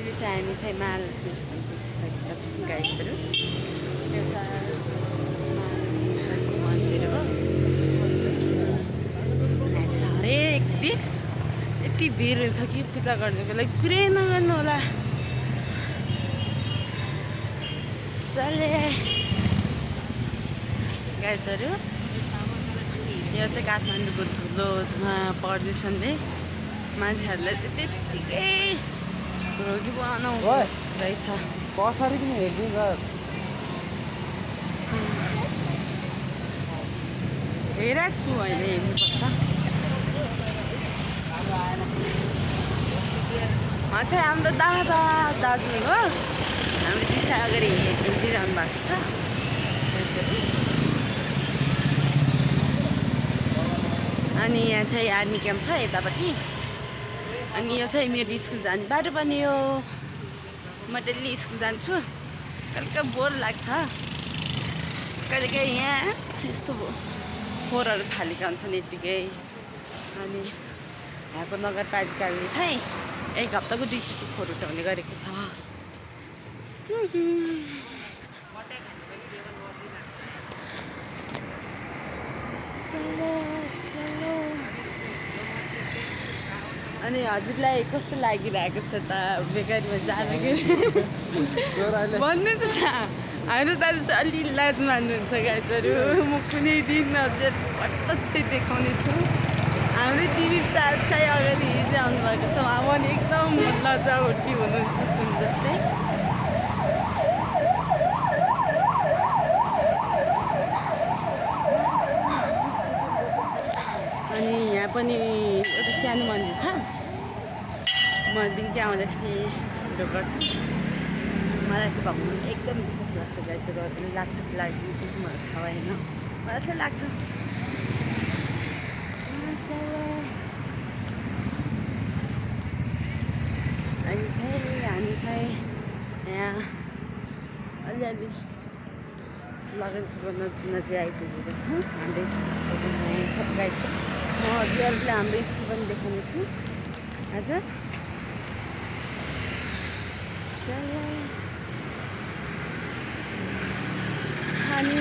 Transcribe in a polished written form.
अहिले चाहिँ हामी चाहिँ महालक्ष्मी स्थान पुगिसकेका छौँ गाइजहरू। यो चाहिँ महालक्ष्मी स्थानको मन्दिर हो। यहाँ चाहिँ हरेक दिन यति भिड हुन्छ कि पूजा गर्नुको लागि कुरै नगर्नु होला। चले गाइजहरू, यो चाहिँ काठमाडौँको ठुलो प्रदूषणले मान्छेहरूलाई त्यत्तिकै रोगी बनाउँदो रहेछ। कसरी पनि हेरिदिन्छ। हेरेको छु अहिले, हेर्नुपर्छ। चाहिँ हाम्रो दार्जिलिङ हो। हाम्रो दिशा अगाडि हेरिदिइरहनु भएको छ। अनि यहाँ चाहिँ आर्मी क्याम्प छ यतापट्टि। अनि यो चाहिँ मेरो स्कुल जाने बाटो पनि हो। म डेली स्कुल जान्छु। कहिलेकाहीँ बोर लाग्छ, कहिलेकाहीँ यहाँ यस्तो फोहोरहरू फालेका हुन्छन् यत्तिकै। अनि यहाँको नगरपालिकाले चाहिँ एक हप्ताको 2 चोटि फोहोर उठाउने गरेको छ। अनि हजुरलाई कस्तो लागिरहेको छ त बेकारीमा जाँदाखेरि? भन्नु त छ। हाम्रो दाजु चाहिँ अलि लाज मान्नुहुन्छ गाइजहरू। म कुनै दिन हजुर प्रत्यक्ष देखाउने छु। हाम्रो दिदी चाहिँ अगाडि हिँडिरहनु भएको छ। उहाँ पनि एकदम लजावटी हुनुहुन्छ सुन जस्तै। अनि यहाँ पनि एउटा सानो मन्दिर छ। म बिन्ती आउँदाखेरि भिडियो गर्छु। मलाई चाहिँ भगवान् एकदम विश्वास लाग्छ गाइजहरू। हजुरले लाग्छ कि लाग्दैन त्यो चाहिँ मलाई थाहा भएन, मलाई चाहिँ लाग्छ। अनि चाहिँ हामी चाहिँ यहाँ अलिअलि लगन नजिक आइपुगेको छौँ। हाम्रो स्कुलको सब गाइडको म हजुरहरूले हाम्रो स्कुल पनि देखाउने छु आज। अनि